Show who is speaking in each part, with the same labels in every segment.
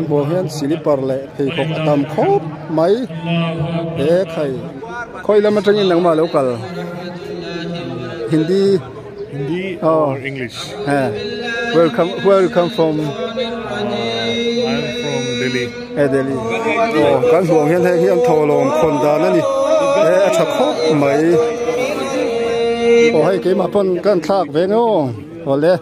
Speaker 1: Kan hmuh hian silipar leh pheikhawk a tam khawp mai he khai khawi lam atangin nangmah lo kal Hindi
Speaker 2: Hindi or English
Speaker 1: he where come where you come from
Speaker 2: I'm from Delhi
Speaker 1: he Delhi aw kan hmuh ang hian hei hi an thawhlawm khawn dan a ni he a tha khawp mai aw hei keimah pawn ka an thlak ve ngei aw awle.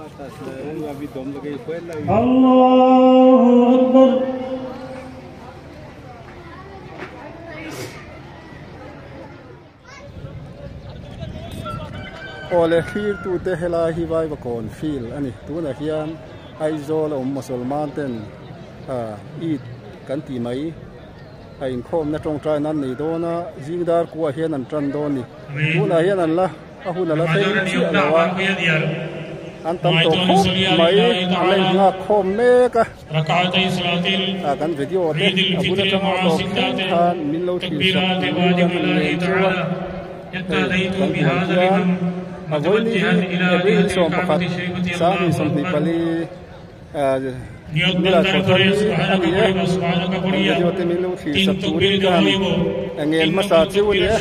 Speaker 1: Awle thlir tute helai hi Vaivakawn field a ni tunah hian Aizawl a awm Mosolman ten ah Eid kan tih mai a inkhawmna tawngtai nan nei dawn a zing dar kuah hian an tan dawn a ni tunah hian an la a hun a la thleng chiah lo a an tam tawh khawp mai an la inghak khawm mek a ah kan video te a bul atanga tawp thleng khan min lo thlir sak tur kan han nen chu a hei kan hmuh hian a vawiin hi April 11 2024 ah nila chho thar hi a ni e kan video te min lo thlir sak turin ka han ngen hmasa chiu a ni e.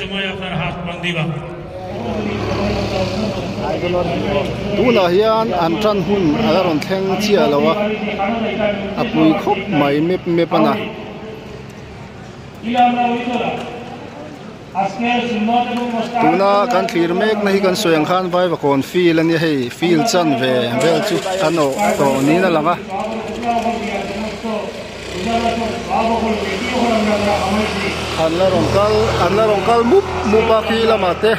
Speaker 1: Tunah hian an tan hun a la rawn thleng chiah lo a, a pui khawp mai mep mep a na. Tuna kan thlir mek na hi kan sawi ang khan Vaivakawn field a nia hei field chan ve vel chu an awh tawh niin a lang a. An la rawn kal an la rawn kal mup mup a khi lamah te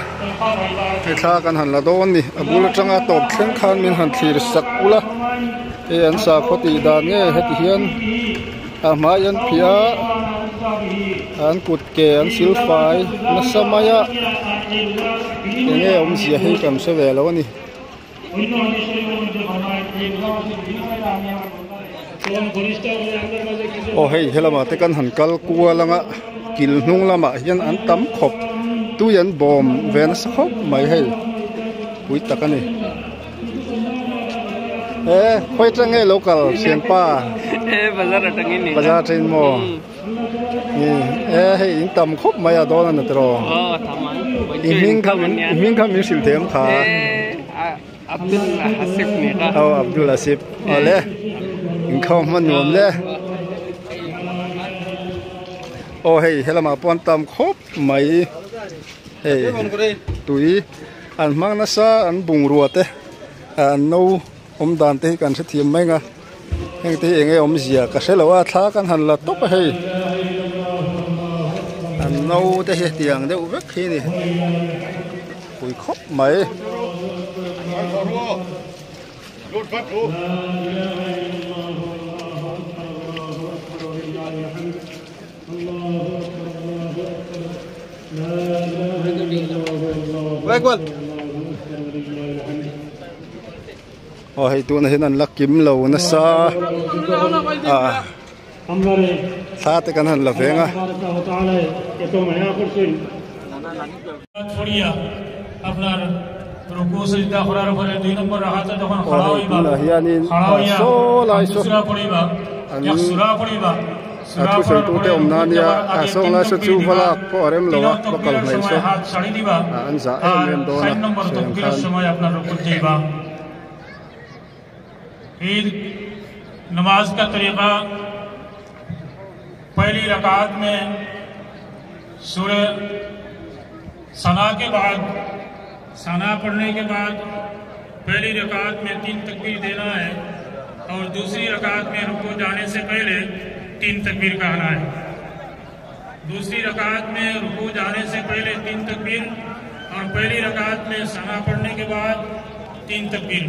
Speaker 1: he thla kan han la dawn a ni a bul atanga tawp thleng khan min han thlir sak ula hei an sakhaw tih dan nge heti hian a hmai an phiah a an kut ke an sil fai nasa mai a enge awmzia hi kan hre ve lo a ni. Aw hei helamah te kan han kal kual anga kil hnung lamah hian an tam khawp tui an bawm ve nasa khawp mai hei pui tak a ni e khawi atang nge lo kal thianpa bazar atangin maw. E hei in tam khawp mai a dawn a ni tiraw i hming kha min i hming kha min hrilh thei ang kha
Speaker 3: Abdul Hasib ni kha
Speaker 1: aw Abdul Hasib awle inkhawm hman nuam le aw hei helamah pawh an tam khawp mai hei tui an hmang nasa an bungrua te an no awm dan te hi kan hrethiam mai ang a. Heng te hi eng nge awmzia ka hre lo a thla kan han la tawp a hei an no te hi tiang deuh vek hi a ni pui khawp mai. Aw hei tunah hian an la kim lo nasa a thla te kan han la veng a. Aw hei tunah hianin saw lai saw an a thusawi tute awm na nia a sawng lai saw chu va lak pawh a rem lo a va kal hnaih saw an zah em em dawn a sawi ang khan.
Speaker 4: दूसरी रकात में रुकू जाने से पहले तीन तकबीर और पहली रकात में सना पढ़ने के बाद तीन तकबीर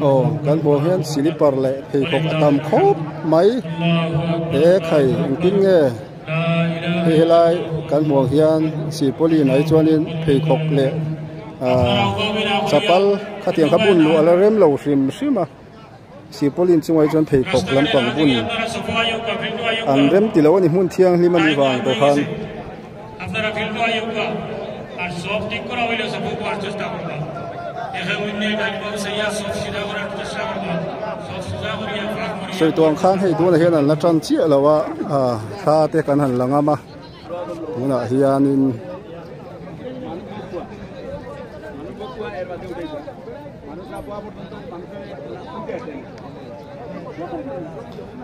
Speaker 1: Aw kan hmuh hian silipar leh pheikhawk a tam khawp mai he khai engtin nge hei helai kan hmuh ang hian silpawlin ah hi chuanin pheikhawk leh ah chapal khatiang kha bun luh a la rem lo hrim hrim a. Silpaulin chungah hi chuan pheikhawk lampang bun an rem ti lo a ni hmun thianghlim a nih vang tawh khan. Sawi tuang khan hei tunah hian an la tan chiah lo a thla te kan han la ngam a tunah hianin.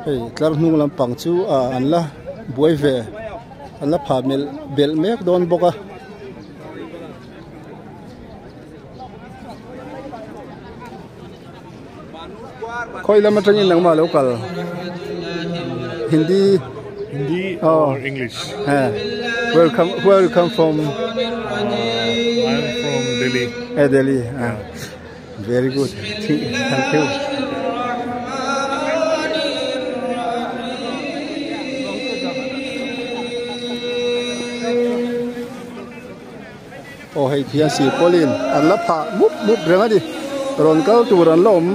Speaker 1: Hei tlar hnung lampang chu ah an la buai ve an la phah melh belh mek dawn bawk a. Khawi lam atangin nangmah lo kal Hindi
Speaker 2: Hindi
Speaker 1: oh
Speaker 2: or English
Speaker 1: eh where you come where you come from
Speaker 2: I am from Delhi
Speaker 1: eh Delhi ah very good thank you Aw hei khian silpaulin an la phah mup mup reng a ni rawn kal tur an la awm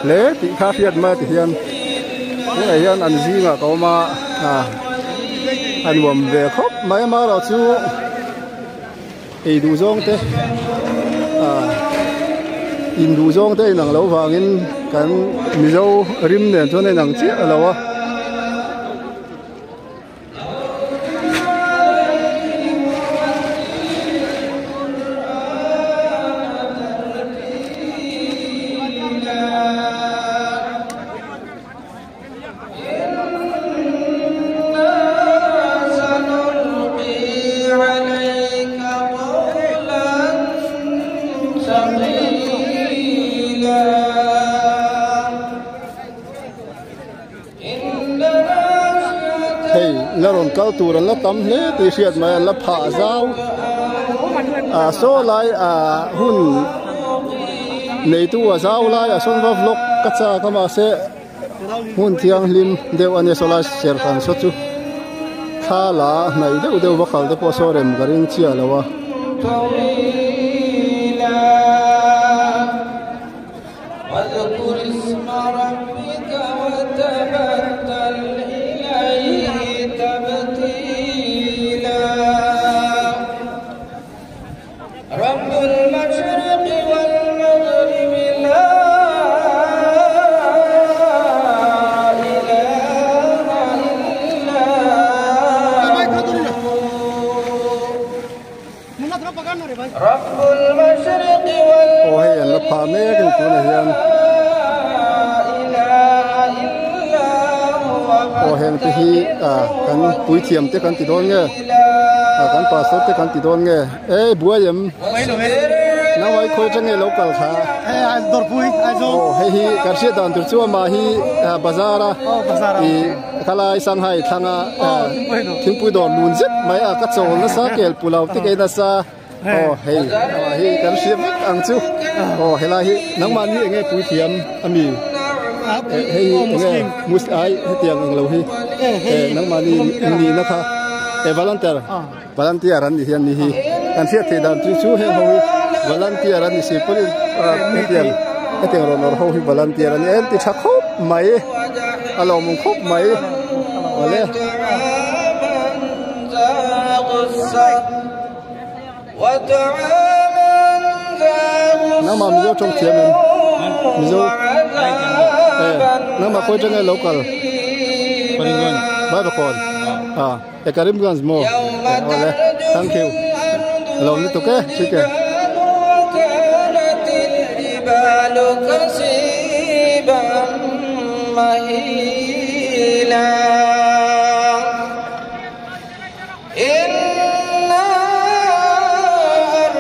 Speaker 1: hle tih kha hriat mai a ti hian tunah hian an zingah ka awm a ah a nuam ve khawp mai amaherawh chu ei duh zawng te ah in duh zawng te inang loh vangin kan mizo rim nen chuan a inang chiah lo a. Hei la rawn kal tur an la tam hle tih hriat mai an la phah zau ah saw lai ah hun neitu a zau lai a sawn va vlog ka chak a mahse hmun thianghlim deuh a nia saw lai serhran saw chu thla la hnaih deuh deuh va kal te pawh saw rem ka ring chiah lo a. Aw hei an la phah mek a ni tunah hian aw heng te hi ah kan puithiam te kan ti dawn nge ah kan pastor te kan ti dawn nge ei buai em nauai khawi atang nge lo kal kha aw hei hi kan hriat dan tur chu amah hi bazar a ih. Khalai Shanghai thlanga thingpui dawr lun zet mai a ka chawl nasa kel pu lo te kei nasa aw hei hi kan hria vek ang chu aw helai hi nangmah ni enge pui thiam ami hei enge mus ai hetiang eng lo hi nangmah ni ni na kha e volunteer volunteer an ni hian ni hi kan hriat theih dan chu chu heng ho hi volunteer an ni si pawhin hetiang hetiang rawn awrh ho hi volunteer an ni en ti tha khawp mai a lawmawm khawp mai awle. Nangmah Mizo tawng thiam em? Mizo eh nangmah khawi atanga lo kal? Baibakawn. Ah. E Karimganj maw? Awle thank you. Lo ni tuk e thik e.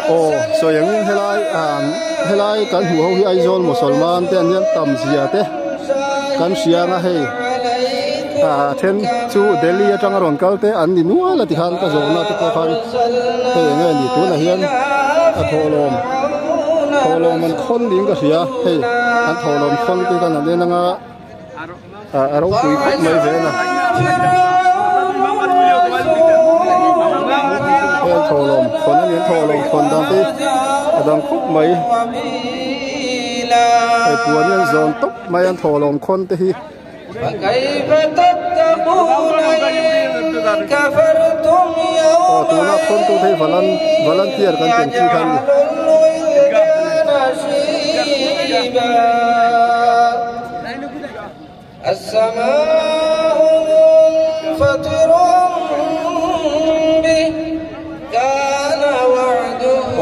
Speaker 1: Aw sawi angin helai ah helai kan hmuh ho hi Aizawl Mosolman te an hian tam zia te kan hria anga hei ah then chu Delhi atanga rawn kal te an ni nual a ti khan ka zawhna te pawh khan hei eng nge ni tunah hian a thawhlawm thawhlawm an khawn niin ka hria hei an thawhlawm khawn te khan an en anga ah a ropui khawp mai vel a hei an thawhlawm khawn a ni an thawhlawm khawn dan te a dang khawp mai hei puan hi an zawn tawp. mai an thawhlawm khawn te hi. Aw tuna khawn tu te hi volunteer kan tih ang chi kha a ni.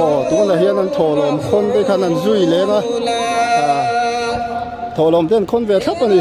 Speaker 1: Aw tunah hian an thawhlawm khawn te khan an zui leng a thawhlawm te an khawn ve thlap a ni.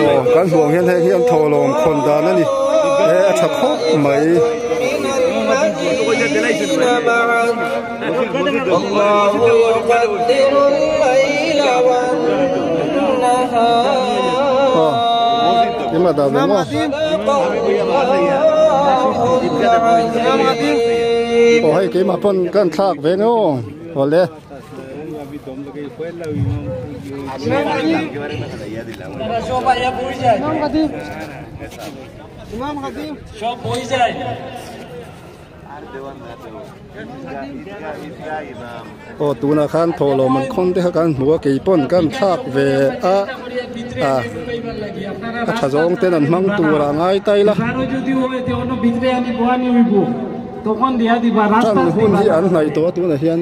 Speaker 1: Aw kan huang hian hei hi an thawhlawm khawn dan a ni he a tha khawp mai. Keimah dah ve maw? Aw hei keimah pawn kan thlak ve nge aw awle. Aw tunah khan thawhlawm an khawn te kha kan hmu a keipawn kan thlak ve a a a tha zawng ten an hmang tur a ngai ta ila tan hun hi an hnaih tawh a tunah hian.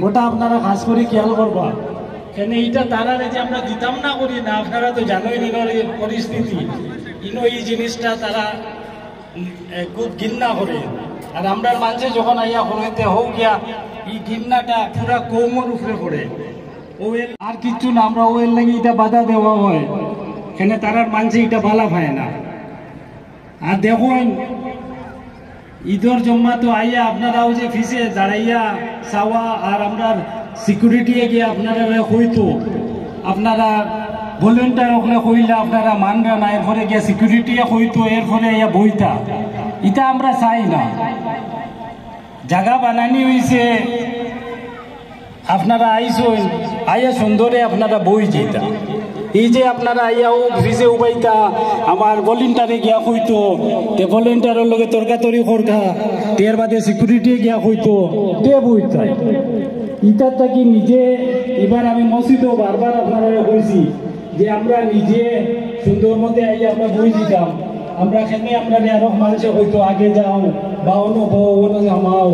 Speaker 4: খুব ঘৃণা করে আর আমরা মানুষে যখন আইয়া হইতে হোক গিয়া এই ঘৃণাটা পুরা কৌমর উপরে করে ওয়েল আর কিচ্ছু না আমরা ওয়েল লাগি এটা বাধা দেওয়া হয় এখানে তারার মানুষে এটা ভালা পায় না। আর দেখুন ঈদর জম্মা তো আইয়া আপনারাও যে ফিসে দাঁড়াইয়া চাওয়া আর আমরা সিকিউরিটি গিয়ে আপনারা হইতো আপনারা ভলেন্টিয়ার ওখানে কইলে আপনারা মানবে না এরপরে গিয়া সিকিউরিটি হইতো এরপরে ইয়া বইতা এটা আমরা চাই না। জায়গা বানানি হয়েছে আপনারা আইসইন আইয়া সুন্দরে আপনারা বই যেতা এই যে আপনারা আইয়া ও ব্রিজে উবাইতা আমার ভলেন্টিয়ারে গিয়া কইতো তে ভলেন্টিয়ারের লগে তর্কাতরি করতা তের বাদে সিকিউরিটি গিয়া কইতো তে বইতা ইটার থাকি নিজে এবার আমি মসজিদও বারবার আপনারা কইছি যে আমরা নিজে সুন্দর মতে আইয়া আমরা বই দিতাম আমরা এখানে আমরা আরো মানুষে হইতো আগে যাও বা অন্য বউ অন্য জামাও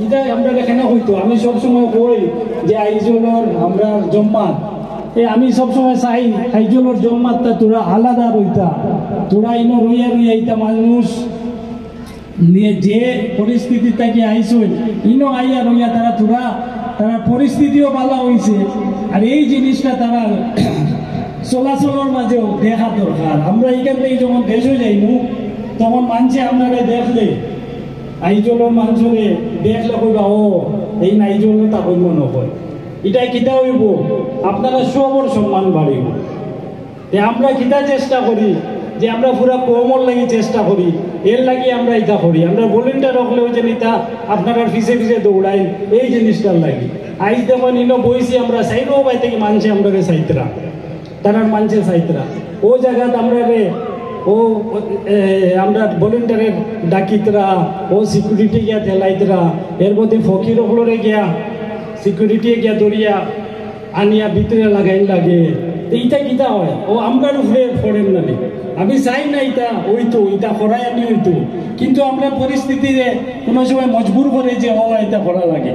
Speaker 4: এটা আমরা এখানে হইতো। আমি সবসময় কই যে আইজলের আমরা জম্মাত এ আমি সবসময় চাই আইজলের জম্মাতটা তোরা আলাদা রইতা তোরা ইনো রইয়া রইয়া ইটা মানুষ নিয়ে যে পরিস্থিতি থাকি আইসই ইনো আইয়া রইয়া তারা তোরা তারা পরিস্থিতিও ভালো হয়েছে আর এই জিনিসটা তারা চলাচলের মাঝেও দেখা দরকার। আমরা এখান থেকে যখন দেশে যাইমু তখন মানুষে আপনারা দেখলে আইজলের মানুষরে দেখলে কইবা ও এই নাইজলের তা কইব নকয় এটা কিতা হইব আপনারা সবর সম্মান বাড়িব। তে আমরা কিতা চেষ্টা করি যে আমরা পুরা কমর লাগি চেষ্টা করি এর লাগি আমরা এটা করি আমরা ভলেন্টিয়ার হলেও যে এটা আপনারা ফিসে ফিসে দৌড়াই এই জিনিসটার লাগি। আইজ দেখুন ইনো বইছি আমরা সাইডও পাই থেকে মানুষে আমরা সাইতরা তারা মানুষের সাইতরা ও জায়গাত আমরা রে ও আমরা ভলেন্টিয়ারের ডাকিতরা ও সিকিউরিটি গিয়া ঠেলাইতরা এর মধ্যে ফকির হলরে গিয়া সিকিউরিটি গিয়া দরিয়া আনিয়া ভিতরে লাগাইন লাগে এইটা কিতা হয় ও আমরা উপরে ফরেন না আমি চাই না এটা ওইতো এটা করাই আমি হইতো কিন্তু আমরা পরিস্থিতিতে কোনো সময় মজবুর করে যে ও এটা করা লাগে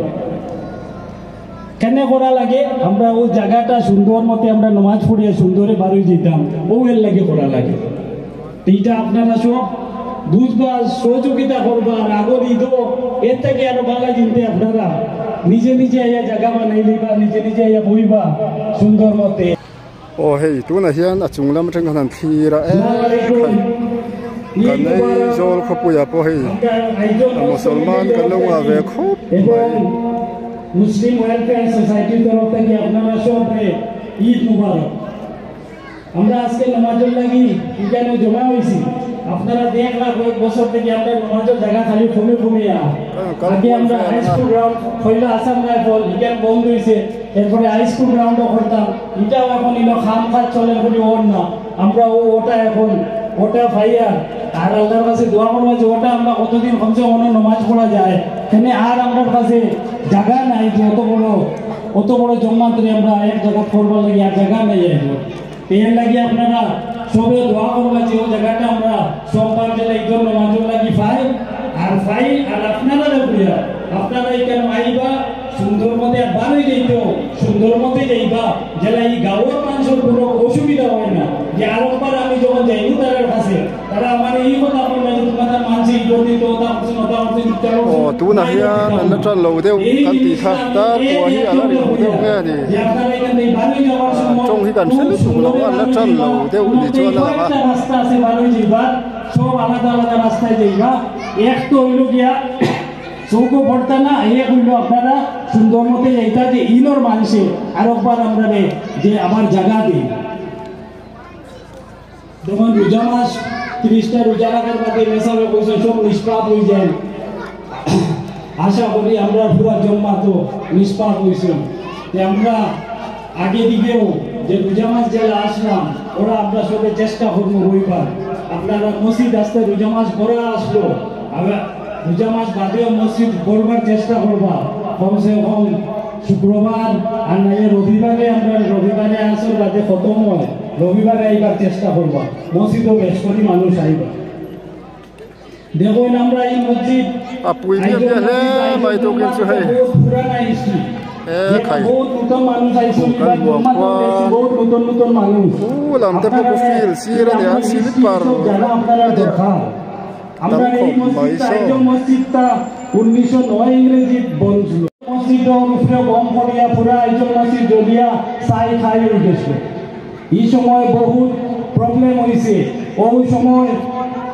Speaker 4: কেন করা লাগে আমরা ওই জায়গাটা সুন্দর মতে আমরা নমাজ পড়িয়া সুন্দরে বারোই যেতাম ও এর লাগে করা লাগে। এইটা আপনারা সব বুঝবা সহযোগিতা করবা আর আগর ঈদও এর থেকে আরো ভালো চিনতে আপনারা নিজে নিজে আইয়া জায়গা বানাই লিবা নিজে নিজে আইয়া বইবা সুন্দর মতে।
Speaker 1: Aw hei tunah hian a chung lam atang khan an thlir a kan Aizawl khawpuiah pawh hei a musalman kan lo ngah ve khawp mai.
Speaker 4: Muslim welfare সোসাইটির তরফ থেকে আপনারা সবরে ঈদ মুবারক। আমরা আজকে নমাজের লাগি এখানে জমা হয়েছি। আপনারা দেখলা কয়েক বছর থেকে আমরা নমাজের জায়গা খালি কমে কমে আগে আমরা high school ground হইলে আসাম রাইফল এখানে বন্ধ হয়েছে, এরপরে হাই স্কুল গ্রাউন্ডও করতাম, এটাও এখন ইনো খাম খাত চলে বলি ওর না, আমরা ও ওটা এখন ওটা ভাইয়া আর আল্লাহর কাছে দোয়া করবো যে ওটা আমরা কতদিন কমসে কম নমাজ পড়া যায়। এখানে আর আমার কাছে জায়গা নাই যে অত বড় জম্মাত্রে আমরা এক জায়গা করবার লাগি আর জায়গা নাই। এর লাগি আপনারা সবে দোয়া করবা যে ও জায়গাটা আমরা সোমবার জেলা একজন নমাজের লাগি পাই আর পাই। আর আপনারা প্রিয়া আপনারা এখানে আইবা সুন্দর মতে আর ভালোই যাইতো সুন্দর মতে যাইবা, জেলা এই গাঁয়ের মানুষের কোনো অসুবিধা হয় না। যে আরেকবার আমি যখন যাইনি তাদের কাছে তারা আমার এই কথা বলে যে তোমাদের মানুষ এই দিত ওটা করছে ওটা করছে।
Speaker 1: Aw tunah hian an la tan lo deuh kan tih kha tar pawh hi a la ri lo deuh nge a ni tawng hi kan hre lutuk lo a an la tan lo deuh ni chuan a lang a.
Speaker 4: রাস্তা আছে ভালোই যাইবা, সব আলাদা আলাদা রাস্তায় যাইবা। এক তো হইল গিয়া চৌকো পড়তা না, এক হইল আপনারা সুন্দর মতে যাইতা যে ইনর মানুষে আরেকবার আমরা যে আমার জায়গা দিই। যখন রোজা মাস 30টা রোজা রাখার বাদে মেসাবে কইছে সব নিষ্পাপ হয়ে যায়। আশা করি আমরা পুরা জম্মা তো নিষ্পাপ হয়েছে। যে আমরা আগে দিকেও যে রোজা মাস যারা আসলাম ওরা আমরা সবে চেষ্টা করবো রবিবার আপনারা মসজিদ আসতে রোজা মাস ভরা আসলো, আবার রোজা মাস বাদেও মসজিদ করবার চেষ্টা করবা কমসে কম শুক্রবার আর নাই রবিবারে। আমরা রবিবারে আসর বাদে খতম হয়, রবিবারে আইবার চেষ্টা করবা, মসজিদও বেশ করে মানুষ আইবা। দেখুন আমরা এই মসজিদ পুরানা হিস্ট্রি, বহুত নতুন মানুষ আইছে, বহুত নতুন নতুন মানুষ। আপনারা দেখা আমরা এই মসজিদটা একজন মসজিদটা 1909 ইংরেজি বনছিল। মসজিদের উপরে বম পড়িয়া পুরা একজন মসজিদ জ্বলিয়া ছাই খাই হয়ে গেছে। এই সময় বহুত প্রবলেম হয়েছে। ওই সময়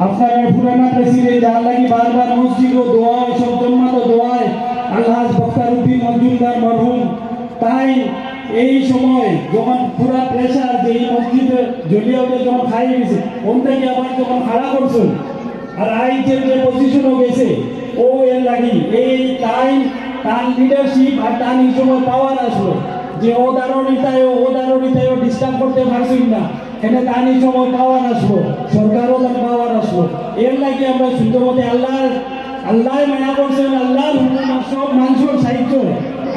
Speaker 4: আপনার পুরানা প্রেসিডেন্ট যার লাগি বারবার মসজিদ ও দোয়া সব জন্মাতো দোয়ায় আলহাজ বক্তারউদ্দিন মজুমদার মরহুম, তাই এই সময় যখন পুরা প্রেশার যে এই মসজিদে জ্বলিয়া উঠে যখন খাই গেছে, ওন থেকে আবার যখন খাড়া করছেন আর আইজের যে পজিশনও গেছে ও এর লাগি এই তাই তার লিডারশিপ আর তার এই সময় পাওয়ার আসলো যে ও দারণিতায় ও দারণিতায় ডিস্টার্ব করতে পারছেন না, এখানে তার এই সময় পাওয়ার আসলো, সরকারও তার পাওয়ার আসলো। এর লাগি আমরা সুন্দর মতে আল্লাহর আল্লাহ মায়া করছেন, আল্লাহর হুকুম সব মানুষের সাহিত্য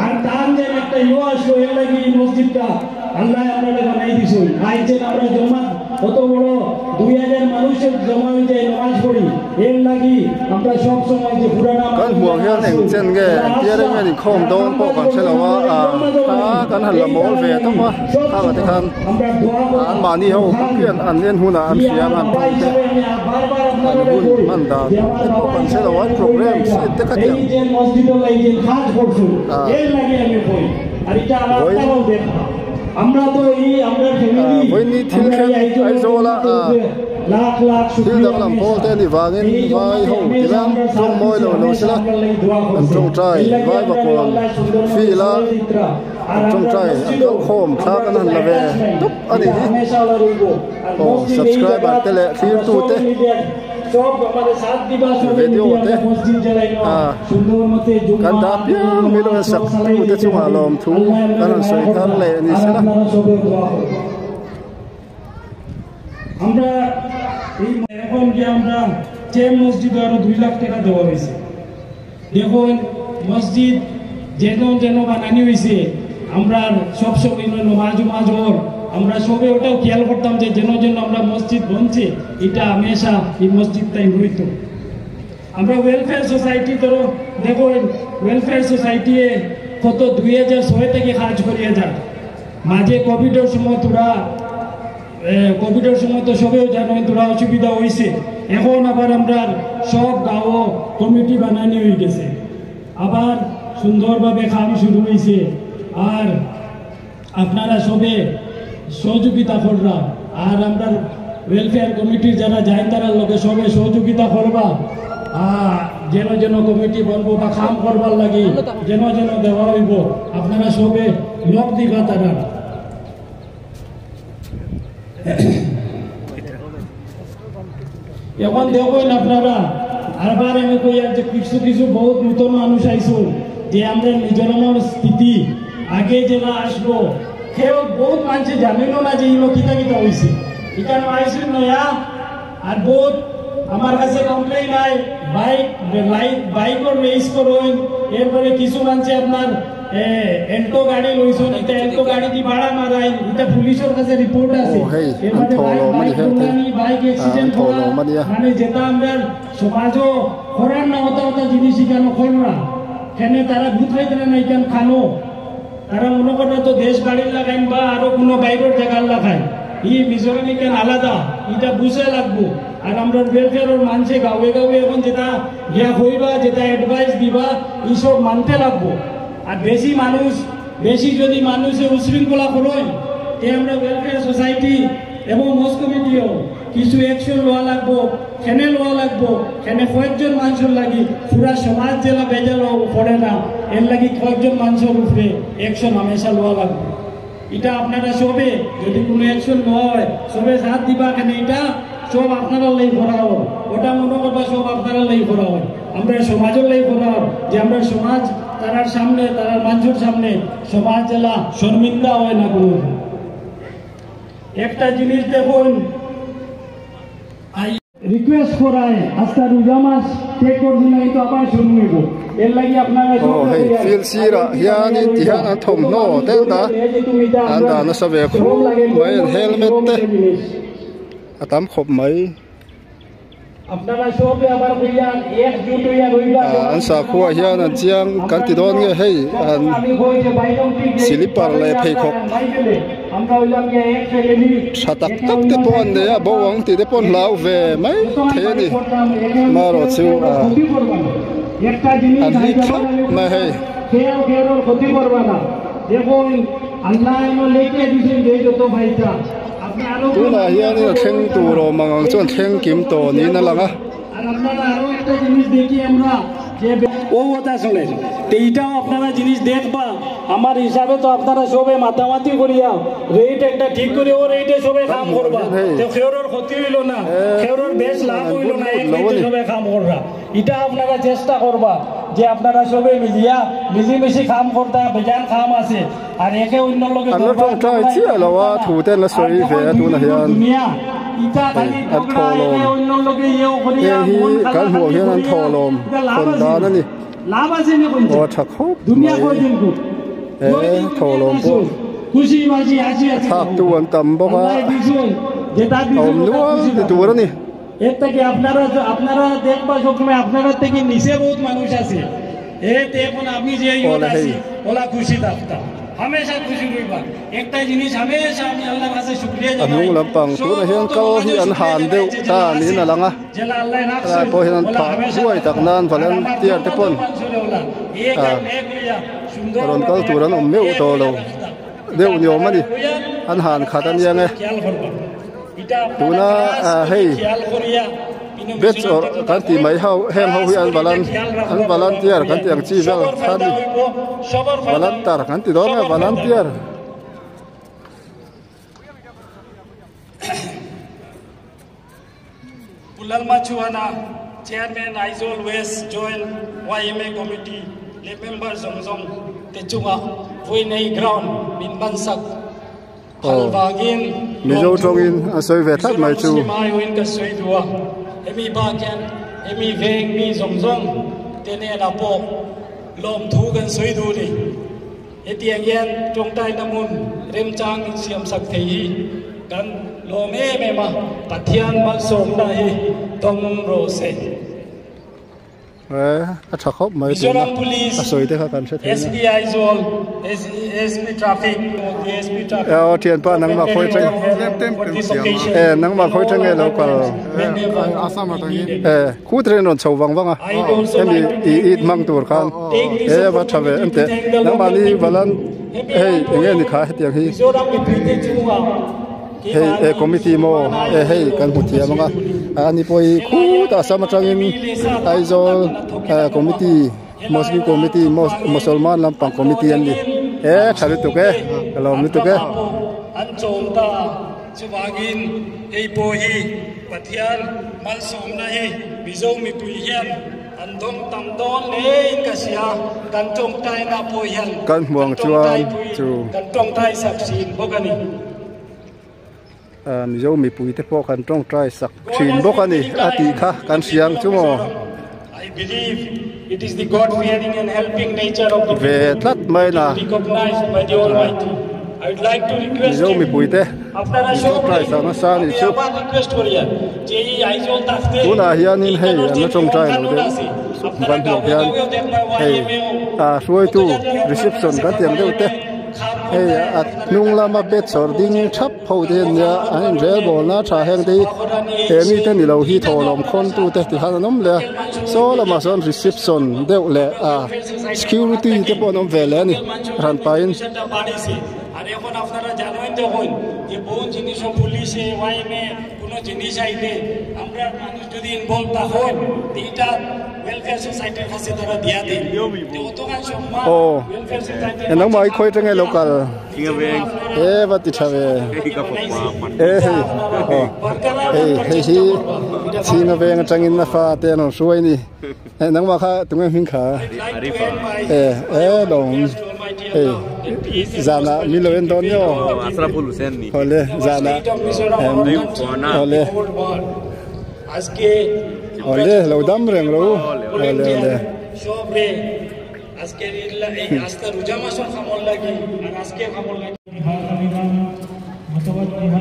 Speaker 4: আর তার যে একটা ইয়ে আসলো, এর লাগি এই মসজিদটা আল্লাহ আপনারা বানাই দিছেন। আইছেন আমরা জমা কত বড় 2000 মানুষের জমা হয়ে যায় নামাজ পড়ি, এর লাগি আমরা সব সময় যে পুরানা
Speaker 1: kan huang hian eng chen nge tiar eng in khom dawn pawh kan hre lo a a kan han la mawl ve tawp a khang te khan an mahni ho hian an en hunah an hria an phun te an hun hman dan te pawh kan hre lo a program sit te kha tiang
Speaker 4: আমরা তো এই আমরা family
Speaker 1: voini thil khen Aizawla
Speaker 4: lakh lakh
Speaker 1: thil dang lam pawl te ani wangin vai ho tilang tawng mawi lo lo sela an tawngtai vai bakawn field a an tawngtai an kal khawm thla kan han la ve tup ani hi aw subscriber te leh thlir tu te video te kan dah piang mi lo sak tu te chungah lawm thu kan han sawi thar leh ani sela.
Speaker 4: আমরা এই এখন যে আমরা যে মসজিদ আরো 2 লাখ টাকা দেওয়া হয়েছে। দেখুন মসজিদ যেন যেন বানানি হয়েছে, আমরা সব সময় নমাজ উমাজ ওর আমরা সবে ওটাও খেয়াল করতাম যে যেন যেন আমরা মসজিদ বনছে এটা হামেশা এই মসজিদটাই হইতো। আমরা ওয়েলফেয়ার সোসাইটি ধরো দেখুন ওয়েলফেয়ার সোসাইটি কত 2006 থেকে কাজ করিয়া যায়। মাঝে কোভিডের সময় তোরা কোভিডের সময় তো সবেও জানেন তোরা অসুবিধা হয়েছে। এখন আবার আমরা সব গাঁও কমিটি বানানি হয়ে গেছে, আবার সুন্দরভাবে কাম শুরু হয়েছে। আর আপনারা সবে সহযোগিতা করবা, আর আমরা ওয়েলফেয়ার কমিটির যারা যায় তারা লোকে সবে সহযোগিতা করবা। যেন যেন কমিটি বনবো বা কাম করবার লাগি যেন যেন দেওয়া হইব আপনারা সবে লোক দিবা তারা। এখন দেখুন আপনারা আবার আমি কই আর যে কিছু কিছু বহুত নতুন মানুষ আইসুন যে আমরা মিজোরামের স্থিতি আগে যারা আসলো কেউ বহুত মানুষ জানেনও না যে ইনো কিতা কিতা হয়েছে এখানে আইসুন নয়া আর বহুত আমার কাছে কমপ্লেইন আয় বাইক লাইট বাইকর রেস করুন এরপরে কিছু মানুষ আপনার এল্টো গাড়ি লইছুন এটা এল্টো গাড়ি দি ভাড়া মারাই এটা পুলিশের কাছে রিপোর্ট আছে
Speaker 1: এরপরে
Speaker 4: বাইক অ্যাক্সিডেন্ট মানে যেটা আমরা সমাজও করার না হতা হতা জিনিস এখানে কররা কেন তারা ভূত খাইতে না এখান খানো তারা মনে করে তো দেশ বাড়ির লাগাইন বা আরো কোনো বাইরের জায়গার লাগাই ই মিজোরাম এখান আলাদা এটা বুঝে লাগবো। আর আমরা ওয়েলফেয়ারের মানুষে গাঁয়ে গাঁয়ে এখন যেটা গিয়া হইবা যেটা অ্যাডভাইস দিবা এইসব মানতে লাগবো। আর বেশি মানুষ বেশি যদি মানুষে উশৃঙ্খলা করেন তে আমরা ওয়েলফেয়ার সোসাইটি এবং মস কমিটিও কিছু অ্যাকশন লওয়া লাগবো খেনে লওয়া লাগবো খেনে কয়েকজন মানুষের লাগি পুরা সমাজ জেলা বেজাল পড়ে না এর লাগি কয়েকজন মানুষের উপরে অ্যাকশন হামেশা লওয়া লাগবে। এটা আপনারা সবে যদি কোনো অ্যাকশন লওয়া হয় সবে সাথ দিবা কেন এটা সব আপনারা লাই করা হয় ওটা মনে করবা সব আপনারা লাই করা হয় আমরা সমাজের লাই করা হয় যে আমরা সমাজ তারার সামনে তারার মানুষের সামনে সমাজ জেলা শর্মিন্দা হয় না কোনো। একটা জিনিস দেখুন রিকোয়েস্ট করায় আজকে রোজা মাস টেক করছি না কিন্তু আবার শুরু হইব এর লাগি আপনারা
Speaker 1: field sirah hianin tihian an thawmhnaw te ta an dah nasa ve khum mai an helmet te a tam khawp mai
Speaker 4: আপনারা সবে আবার কইয়া একজুট হইয়া রইবা
Speaker 1: an sakhua hian an chiang kan ti dawn nge hei an slipper leh pheikhawk
Speaker 4: আমরা হইলাম গিয়া এক family
Speaker 1: tha tak tak te pawh an nei a bo ang tih te pawh an hlau ve mai thei a ni marawh chu a
Speaker 4: একটা জিনিস
Speaker 1: an hlip thlap mai hei
Speaker 4: কেউ কেউর ক্ষতি করবা না। দেখুন আল্লাহ এনে লেখে দিছেন যে যত ভাইটা
Speaker 1: tunah hianin a thleng tur awm ang ang chuan thleng kim tawh niin a lang a.
Speaker 4: আর আপনারা আরো একটা জিনিস দেখি আমরা যে ও কথা শুনেন এইটাও আপনারা জিনিস দেখবা আমার হিসাবে তো আপনারা সবে মাতামাতি করিয়া রেট একটা ঠিক করে ও রেটে সবে কাম করবা তো খেওর ক্ষতি হইল না খেওর বেশ লাভ হইল না এক রেটে সবে কাম করবা এটা আপনারা চেষ্টা করবা যে আপনারা সবে মিলিয়া মিলিমিশি কাম করতা বেজান কাম আছে আর একে অন্য লগে
Speaker 1: an la tawngtai chiah lo a thu te an la sawi ve a tunah hian an thawhlawm heng hi kan hmuh hian an thawhlawm hawn dan a ni aw tha khawp mai he thawhlawm pawh thlak tu an tam bawk a a awm nual ti tur a ni.
Speaker 4: এর থেকে আপনারা আপনারা দেখবা সবসময় আপনারা থেকে নিচে বহুত মানুষ আছে এতে এখন আমি যে আছি ওলা খুশি থাকতাম হামেশা খুশি রইবা একটা জিনিস হামেশা আমি আল্লাহর কাছে শুকরিয়া জানাই
Speaker 1: anung lampang tunah hian kal hi an han deuh ta niin a lang a helai pawh hian an phah huai tak nan volunteer te pawn a rawn kal tur an awm meuh tawh lo deuh ni awm a ni an han khat a nia nge tuna hei batch or kan ti mai ho heng ho hi an an volunteer kan ti ang chi vel khan ni volunteer kan ti dawn a volunteer
Speaker 4: Pulal Machuana chairman Aizawl West joint YMA committee le member zong zong te chunga voi nei ground min bansak
Speaker 1: oh mizo tawngin a sawi ve thlap mai chu
Speaker 4: ka sawi dua hemi bakian hemi veng mi zong zong te ne na pawh lawm thu kan sawi du ni hetiang hian tawngtai na hmun remchang in siam sak thei hi kan lawm em em a Pathian malsawmna hi tawng rawh se
Speaker 1: a tha khawp mai tuna a sawi te kha kan hre thei
Speaker 4: SP Aizawl SP traffic SP traffic
Speaker 1: aw thianpa nangmah khawi tang nangmah khawi tang nge lo kal khu train rawn chho wang wang a hemi i it mang tur khan e va tha ve ante nangmah ni valan hei enge ni kha hetiang hi hei e committee mo e hei kan hmu thiam anga ani pawh hi khut a sam atangin Aizawl committee mosque committee musalman lampang committee an ni e tha lutuk e ka lawm lutuk e.
Speaker 4: An chawm ta Chuvangin hei pawh hi Pathian malsawmna hi Mizo mipui hian an dawng tam dawn hlein ka hria. Kan tawngtaina pawh hian
Speaker 1: Kan hmuang chuan chu.
Speaker 4: Kan tawngtai sak thin bawk a ni.
Speaker 1: Mizo mipui te pawh kan tawngtai sak thin bawk a ni a tih kha kan hria ang chu maw. Ve tlat mai na Mizo mipui te tawngtai sak nasa a nih chu. Tunah hianin hei an la tawngtai lo deuh kan hmuh hian hei hruaitu reception kan tih ang deuh te. Hei a hnung lama bed chawr ding thap ho te hian nia an inrel bawl na tha heng te hi he mite ni lo hi thawhlawm khawn tu te ti khan an awm leh a saw lamah sawn reception deuh leh a security te pawh an awm ve leh a ni hran pahin. Aw nangmah hi khawi atanga ilo kal e va ti tha ve e hei aw hei hei hi chhinga veng atangin a fa te an rawn hruai a ni nangmah kha tunge hming kha e e lawm hei zanah min lo en dawn nia aw awle zanah awle. Awle lo dam reng ro awle awle.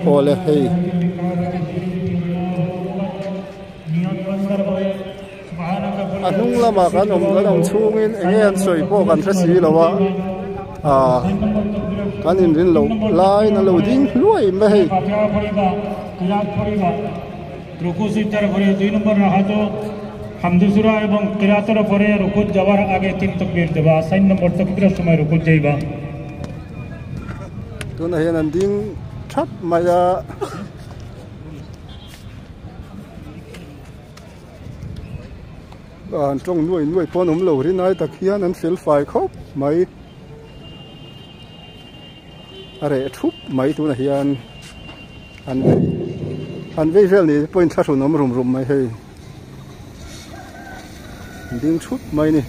Speaker 1: Awle hei. A hnung lamah kan awm kan awm chhungin eng nge an sawi pawh kan hre si lo a ah kan inrin loh laiin an lo ding hluai mai hei. Tunah hian an ding thap mai a. An tawng nuai nuai pawh an awm lo rinai tak hian an fel fai khawp mai a reh thup mai tunah hian an vei an vei vel ni te pawhin thlahrun awm rum rum mai hei an ding thup mai a ni.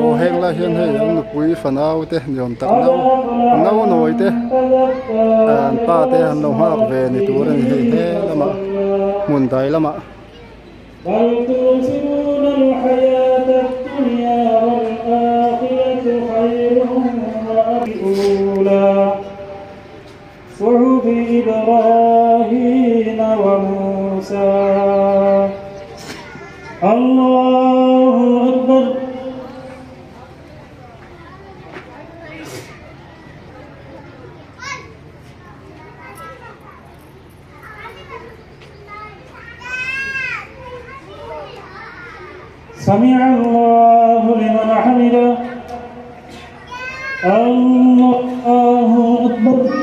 Speaker 1: Aw heng lai hian hei an nupui fanau te ni awm tak nau nau nawi te an pa te an lo nghak ve ni tur a ni hei he lamah hmun dai lamah.
Speaker 5: صحف إبراهيم وموسى الله أكبر سمع الله لمن حمده الله أكبر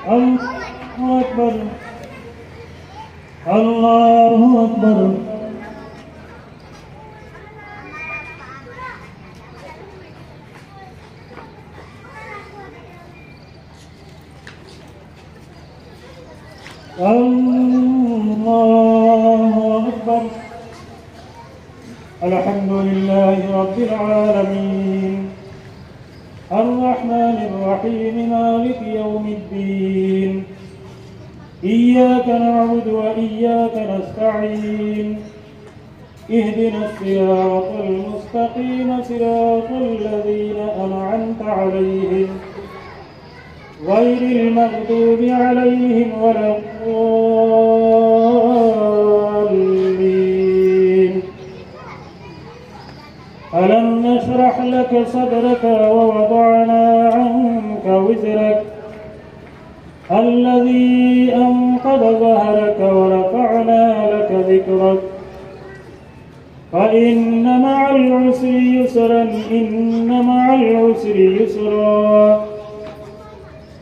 Speaker 5: الله أكبر الله أكبر الله أكبر الحمد لله رب العالمين الرحمن الرحيم مالك يوم الدين إياك نعبد وإياك نستعين اهدنا الصراط المستقيم صراط الذين أنعمت عليهم غير المغضوب عليهم ولا الضالين ألم نشرح لك صدرك ووضعنا عنك وزرك الذي أنقض ظهرك ورفعنا لك ذكرك فإن مع العسر يسرا إن مع العسر يسرا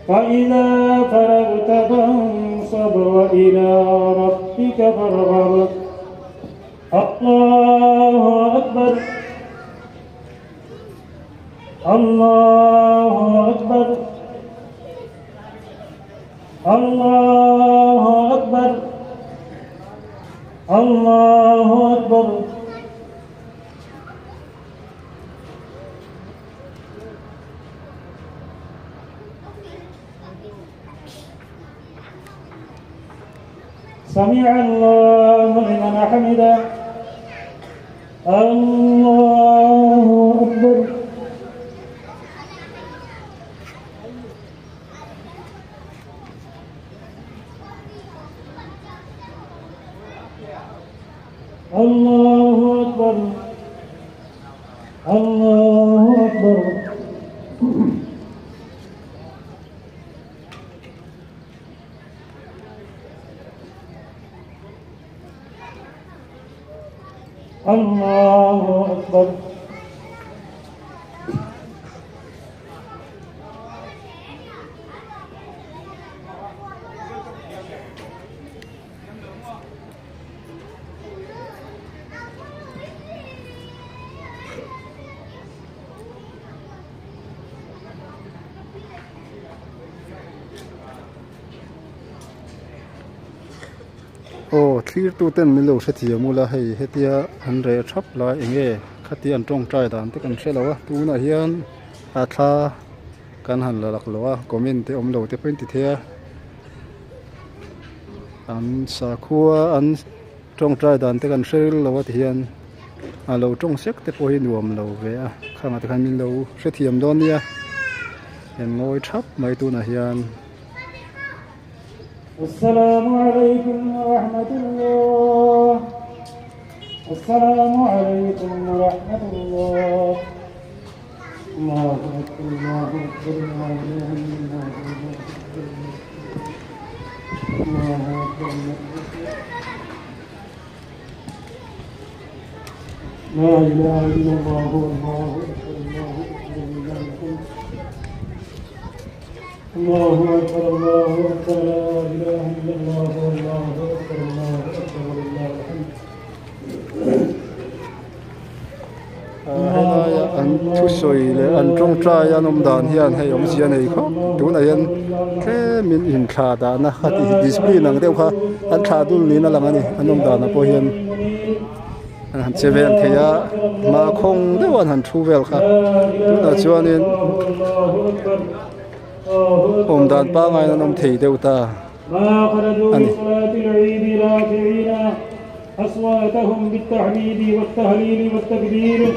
Speaker 5: فإذا فرغت فانصب وإلى ربك فارغب الله أكبر الله أكبر الله أكبر الله أكبر سمع الله لمن حمده الله أكبر الله أكبر الله أكبر الله أكبر
Speaker 1: Aw thlir tu ten min lo hrethiam ula hei hetia an reh thap lai enge khatia an tawngtai dan te kan hre lo a tunah hian a thla kan han la lak lo a comment te awm lo te pawh in ti thei a an sakhua an tawngtai dan te kan hre ril lo a ti hian a lo tawng sek te pawh hi nuam lo ve a khangah te khan min lo hrethiam dawn nia en ngawi thap mai tunah hian.
Speaker 5: السلام عليكم ورحمة الله السلام عليكم ورحمة الله الله أكبر الله أكبر لا إله إلا الله الله أكبر لا إله إلا الله الله أكبر الله أكبر لله الحمد الله أكبر الله أكبر لا إله إلا الله الله أكبر الله أكبر ولله الحمد
Speaker 1: Helaia an thusawi leh an tawngtai an awm dan hian hei awmzia nei khawp tunah hian tlemin inthla dahna kha tih discipline ang deuh kha an thlah dul niin a lang a ni an awm danah pawh hian an han che vel thei a hma khawng deuh an han thu vel kha tunah chuanin awm dan pangaiin an awm thei deuh ta a ni.
Speaker 5: أصواتهم بالتحميد والتهليل والتكبير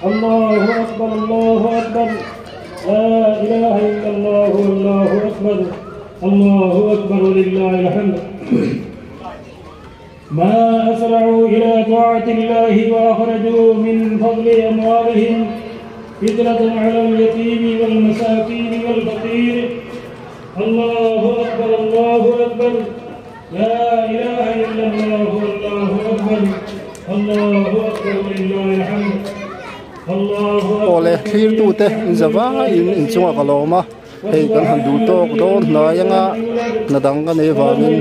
Speaker 5: الله أكبر الله أكبر لا إله إلا الله والله أكبر الله أكبر ولله الحمد ما أسرعوا إلى طاعة الله وأخرجوا من فضل أموالهم فتنة على اليتيم والمساكين والفقير الله أكبر الله أكبر لا إله إلا الله الله أكبر الله أكبر ولله الحمد الله
Speaker 1: Awle thlir tu te in zava in inchunga ka lawm a hei kan han duh tawk dawn hnai anga hna dang ka nei vangin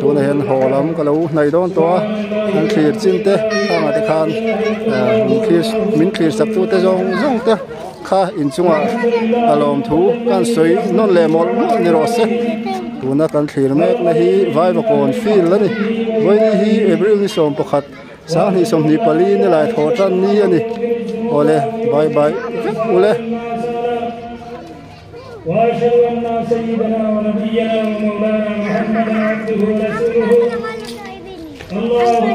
Speaker 1: tunah hian haw lam ka lo hnaih dawn tawh a an thlir chin te khangah te khan min thlir min thlir sak tu te zawng zawng te kha inchungah a lawm thu kan sawi nawn leh mawlh mawlh ni rawh se tuna kan thlir mek na hi Vaivakawn field a ni vawiin hi April ni 11 2024 ni lai thaw tan ni a ni awle bye bye vek ule.
Speaker 5: وأشهد أن سيدنا ونبينا ومولانا محمدا عبده ورسوله. الله.